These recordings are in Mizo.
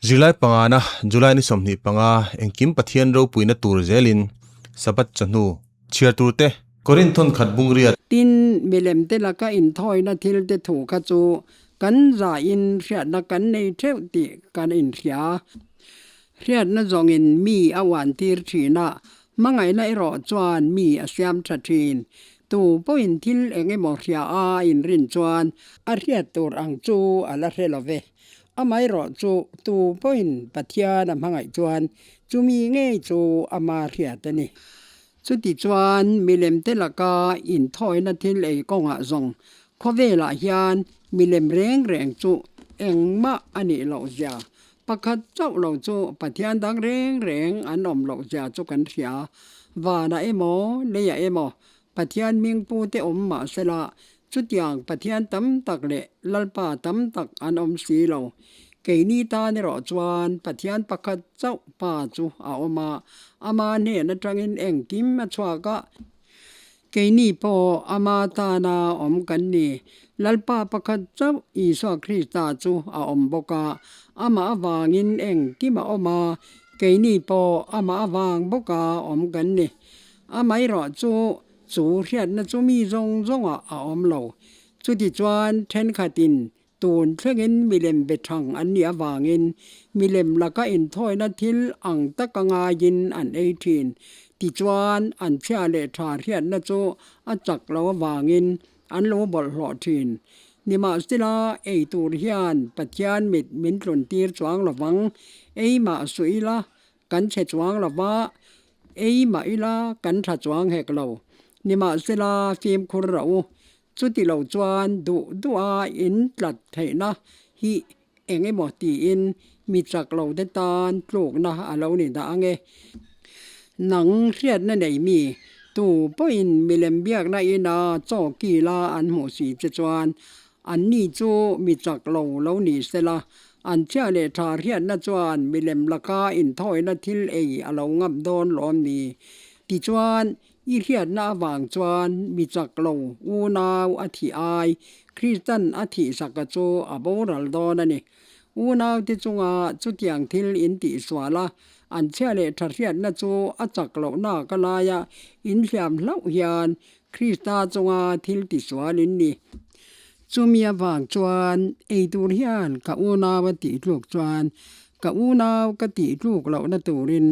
Zirlai pangana, July ni 25, engkim Pathian ropuina tur zelin Sabbath chawhnu chhiar tur te. Korinth thawn khat bung riat. Tin, milem te laka inthawina thil te thu kha chu kan zahin hriatna kan nei theuh tih kan inhria. Hriatna zawngin mi a uantir thin a, hmangaihna erawh chuan mi a siam tha thin. Tu pawhin thil eng emaw hria a inrin chuan a hriat tur ang chu a la hre lo ve. Amaherawh chu tu pawhin Pathian a hmangaih chuan chumi ngei chu ama hriat a ni. Chuti chuan milem te laka inthawina thil ei kawngah zawng khawvelah hian milem reng reng chu engmah a nih loh zia, pakhat chauh lo chu Pathian dang reng reng an awm loh zia chu kan hria. Vanah emaw, leiah emaw Pathian hmingpu te awm mah sela Chutiang Pathian tam tak leh Lalpa tam tak an awm si lo. Keini tan erawh chuan Pathian pakhat chauh Pa chu a awm a, ama hnen atangin engkim a chhuak a. Keini pawh ama tana awm kan ni. Lalpa pakhat chauh Isua Krista chu a awm bawk a, amah avangin engkim a awm a, keini pawh amah avang bawka awm kan ni. Amaherawh chu Chu hriatna chu mi zawng zawngah a awm lo. Chutichuan thenkhatin tun thlengin milem be thang an nih avangin milem laka inthawina thil ang taka ngaiin an ei thin. Tichuan an chhia leh tha hriatna chu a chak lo avangin an lo bawlhhlawh thin. Nimahsela ei tur hian Pathian mit min tlun tir chuang lovang, ei mah suh ila Kan chhe chuang lo va, ei mah ila kan tha chuang hek lo. Nimahsela fimkhur rah u, chuti lo chuan duh duha in tlat theihna hi eng emaw tiin mi chak lo te tan tlukna a lo ni dah ang e. Nang hriatna nei mi, tu pawhin milem biakna ina chaw kila an hmuh si che chuan Anni chu mi chak lo lo ni sela, an chhia leh tha hriatna chuan milem laka inthawina thil ei a lo ngam dawn lawm ni? Tichuan, i hriatna avang chuan mi chak lo unau a thih ai, Kristan a thihsaka chu a boral dawn a ni. Unaute chunga chutiang thil in tihsual a, an chhia leh tha hriatna chu a chak lohna ka laia inhliam hlauh hian Krista chunga thil tisual in ni. Chumi avang chuan ei tur hian ka unau a tih tluk chuan ka unau ka tih tluk lohna turin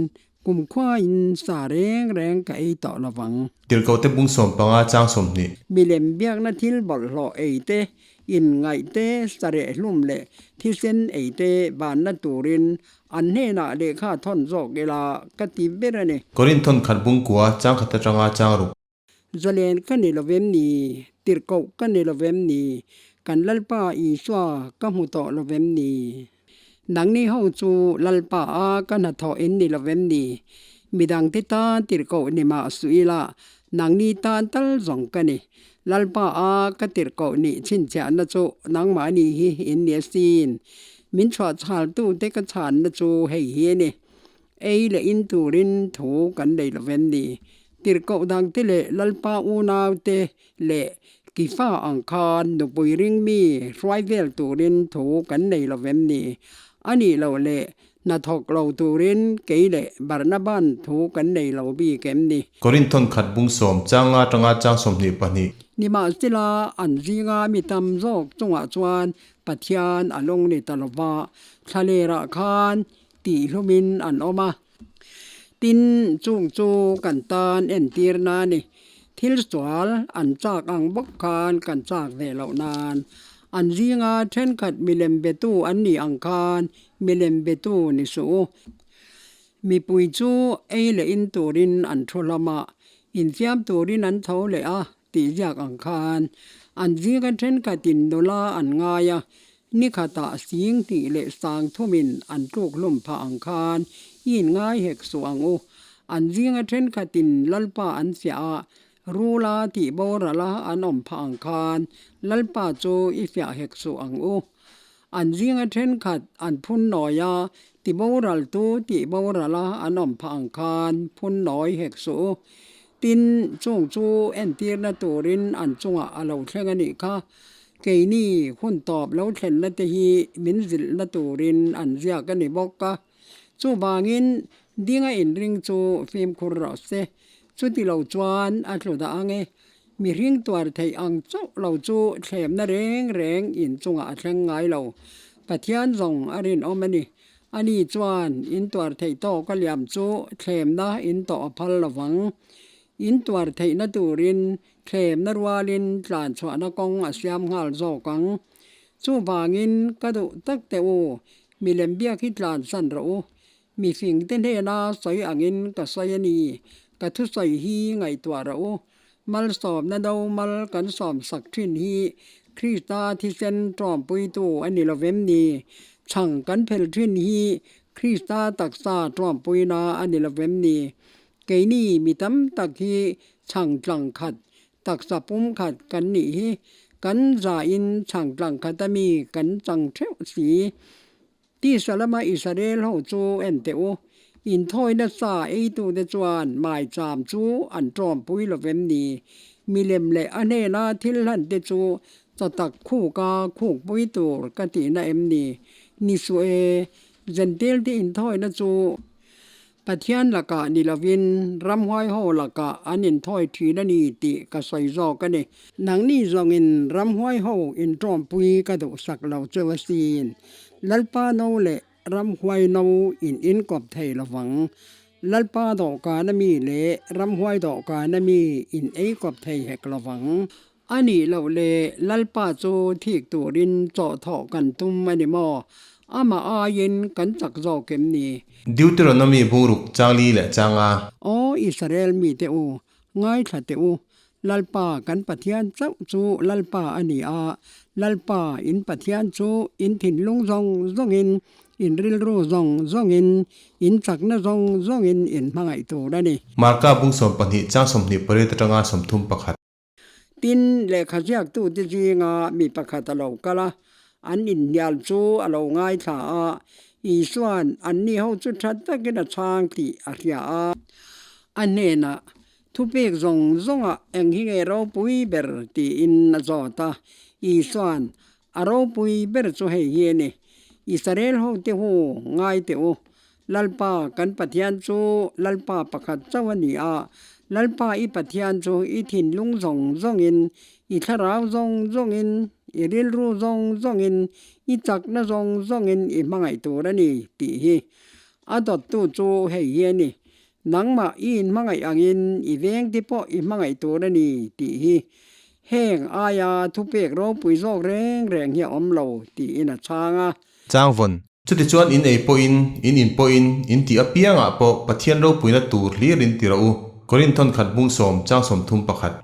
kumkhuain sa reng reng ka ei tawh lovang. Tirhkohte bung 15 chang 20. Milem biakna thil bawlhhlawh ei te, inngaih te, sareh hlum leh thisen ei te banna turin An hnenah lehkha thawn zawk ila ka ti ber a ni. Korinth thawn khat bung kua chang khat atanga chang ruk. Zalen ka ni lovem ni? Tirhkoh ka ni lovem ni? Kan Lalpa Isua ka hmu tawh lovem ni? Nangni ho chu Lalpa a ka hnathawh in ni lovem ni? Midangte tan tirhkoh ni mah suh ila, nangni tan tal zawng ka ni. Lalpa a ka tirhkoh nih chhinchhiahna chu nangmahni hi in ni asin. Min chhuah chhaltute ka chhanna chu hei hi a ni, Ei leh in turin thu kan nei lo vem ni? Tirhkoh dangte leh Lalpa unaute leh Kifa ang khan nupui ringmi hruai vel turin thu kan nei lo vem ni? A nih loh leh hnathawk lo turin kei leh Barnaban thu kan nei lo bik em ni? Korinth thawn khat bung sawm chang nga atanga chang 22. Nimahsela an zinga mi tam zawk chungah chuan Pathian a lawng ni ta lova, thlalerah khan tihhlumin an awm a. Tin, chung chu kan tan entir na ni. Thil sual an chak ang bawk khan kan chak ve loh nan. An zinga thenkhat milem betu an nih ang khan milem betu ni suh u. Mipui chu ei leh in turin an thu hlawm a, infiam turin an tho leh a. Tih ziak ang khan an zinga thenkhatin nula an ngai a, ni khatah sing hnih leh sang thumin an tluk hlum phah ang khan i inngai hek suh ang u. An zinga thenkhatin Lalpa an fiah a, rula tih borala an awm phah ang khan Lalpa chu i fiah hek suh ang u. An zinga thenkhat an phun nawi a, ti boraltu tih borala an awm phah ang khan phun nawi hek suh u. Tin, chung chu entirna turin an chungah a lo thleng a nih kha. Keini hun tawp lo thlenna te hi min zilhna turin an ziak a ni bawk a. Chuvangin dinga inring chu fimkhur rawh se. Chuti lo chuan a tlu dah ang e. Mihring tuar theih ang chauh lo chu thlemna reng reng inchungah a thleng ngai lo. Pathian zawng a rinawm a ni. Ani chuan in tuar theih tawk a liam chu thlemna in tawh a phal lo vang. In tuar theihna turin thlemna rualin tlan chhuahna kawng a siam nghal zawk ang. Chuvangin ka duh tak teh u, milem biak hi tlan san rawh u. Mifingte hnena sawi angin ka sawi a ni. Ka thusawi hi ngaihtuah rawh u. Malsawmna no mal kan sawmsak thin hi Krista thisen tawmpuitu a ni lo vem ni? Chhang kan phel thin hi Krista taksa tawmpuina a ni lo vem ni? Keini mi tam tak hi chhang tlang khat, taksa pum khat kan nih hi kan zain chhang tlang khat a mi kan chang theuh si. Tisa lama Israel ho chu en teh u, inthawi nasa eitute chuan maicham chu an tawmpui lo vem ni? Milem leh a hnena thil hlan te chu chawtak khuka khukpui tur ka tihna em ni? Ni suh e, Jentail te inthawina chu Pathian lakah ni lovin ramhuai ho lakah an inthawi thin a ni tih ka sawi zawk a ni. Nangni zawngin ramhuai ho intawmpui ka duhsak lo cheu asin. Lalpa no leh ramhuai no in inkawp thei lovang. Lalpa dawhkan a mi leh ramhuai dawhkan a mi in eikawp thei hek lovang. A nih loh le, Lalpa chu thik turin chawhthawh kan tum a ni maw? Amah aiin kan chak zawk em ni? Deuteronomy bungruk changli leh changa. Aw Israel mite u, ngaithla teh u, Lalpa kan Pathian chauh chu Lalpa a ni a, Lalpa in Pathian chu in thinlung zawng zawngin, in rilru zawng zawngin, in chakna zawng zawngin in hmangaih tur a ni. Marka bung 12 chang 28 atanga 31. Tin, lehkha ziaktute zinga mi pakhat a lo kal a, an inhnial chu a lo ngaithla a, Isua'n anni ho chu tha takin a chhang tih a hria a. A hnenah, Thupek zawng zawngah eng hi nge ropui ber? tiin a zawt a. Isua'n, A ropui ber chu hei hi a ni, Israel hote hu ngai teh u, Lalpa kan Pathian chu Lalpa pakhat chauh a ni a, Lalpa i Pathian chu i thinlung zawng zawngin, i thlarau zawng zawngin, i rilru zawng zawngin, i chakna zawng zawngin i hmangaih tur a ni tih hi. A dawttu chu hei hi a ni, Nangmah i inhmangaih angin i vengte pawh i hmangaih tur a ni tih hi. Heng aia thupek ropui zawk reng reng hi a awm lo tiin a chhang a. Changvawn. Chutichuan in ei pawhin, in in pawhin, in tih apiangah pawh Pathian ropuina tur hlirin ti rawh u. Korinth thawnkhat bung sawm chang 31.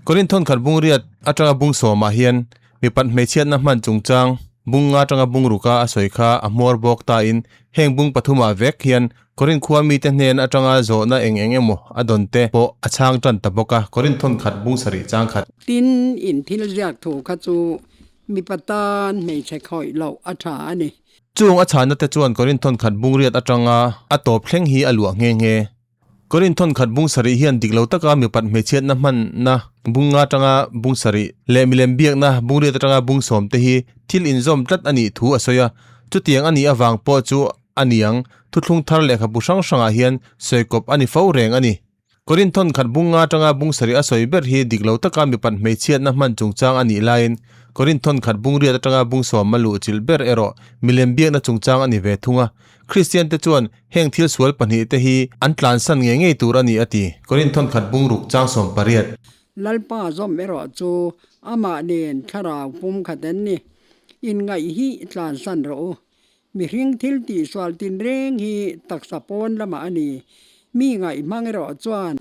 Korinth thawnkhat bung riat atanga bung sawmah hian mipat hmeichhiatna hman chungchang bung nga atanga bung ruka a sawi kha a hmuar bawk tain heng bung pathumah vek hian Korinth khua mite hnen atanga zawhna eng eng emaw a dawn te pawh a chhang tan ta bawk a. Korinth thawnkhat bung sarih chang khat. Tin, in thil ziak thu kha chu Mipa tan hmeichhe khawih loh a tha a ni. Chung a chhana te chuan Korinth thawnkhat bung riat atanga a tawp thleng hi a luah nghe nghe. Korinth thawnkhat bung sarih hian dik lo taka mipat hmeichhiatna hmanna bung nga atanga bung sarih leh milem biakna bung riat atanga bung sawm te hi thil inzawm tlat a nih thu a sawi a. Chutiang a nih avang pawh chu a niang thuthlung thar lehkhabu hrang hrangah hian sawikawp a ni fo reng a ni. Korinth thawnkhat bung nga atanga bung sarih a sawi ber hi dik lo taka mipat hmeichhiatna hman chungchang a nih laiin Korinth thawnkhat bung riat atanga bung sawm a luh chilh ber erawh milem biakna chungchang a ni ve thung a. Kristian te chuan heng thil sual pahnih te hi an tlansan ngei ngei tur a ni a ti. Korinth thawnkhat bung ruk chang 18. Lalpa zawm erawh chu amah nen thlarau pum khat an ni. Inngaih hi tlansan rawh u. Mihring thil tihsual tinreng hi taksa pawn lamah a ni. Mi ngaihmang erawh chuan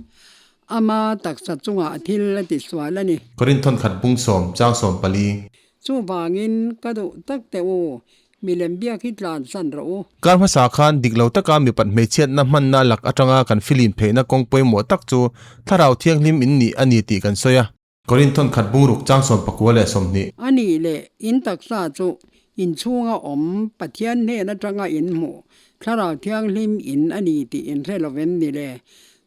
ama taksa chungah thil a tisual a ni. Korinth thawnkhat bung sawm, chang 14. Chuvangin ka duh tak teh u, milem biak hi tlansan rawh u. Kar hmasa khan dik lo taka mipat hmeichhiatna hmanna lak atanga kan filim theihna kawng pawimawh tak chu Thlarau Thianghlim in nih a ni tih kan sawi a. Korinth thawnkhat bungruk chang 19 leh 20. A nih leh, in taksa chu in chhunga awm Pathian hnen atanga in hmuh Thlarau Thianghlim in a ni tih in hre lovem ni le?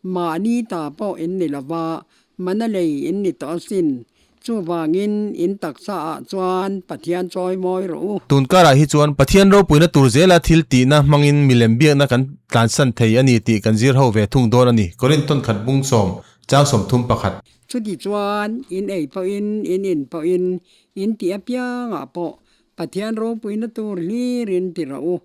Mahni ta pawh in ni lova, mana lei in ni tawh asin. Chuvangin in taksaah chuan Pathian chawi mawi rawh u. Tun karah hi chuan Pathian ropuina tur zela thil tihna hmangin milem biakna kan tlansan thei a ni tih kan zir ho ve thung dawn a ni, Korinthon khat bung sawm, chang 31. Chuti chuan in ei pawhin, in in pawhin, in tih apiangah pawh Pathian ropuina tur hlirin ti rawh u.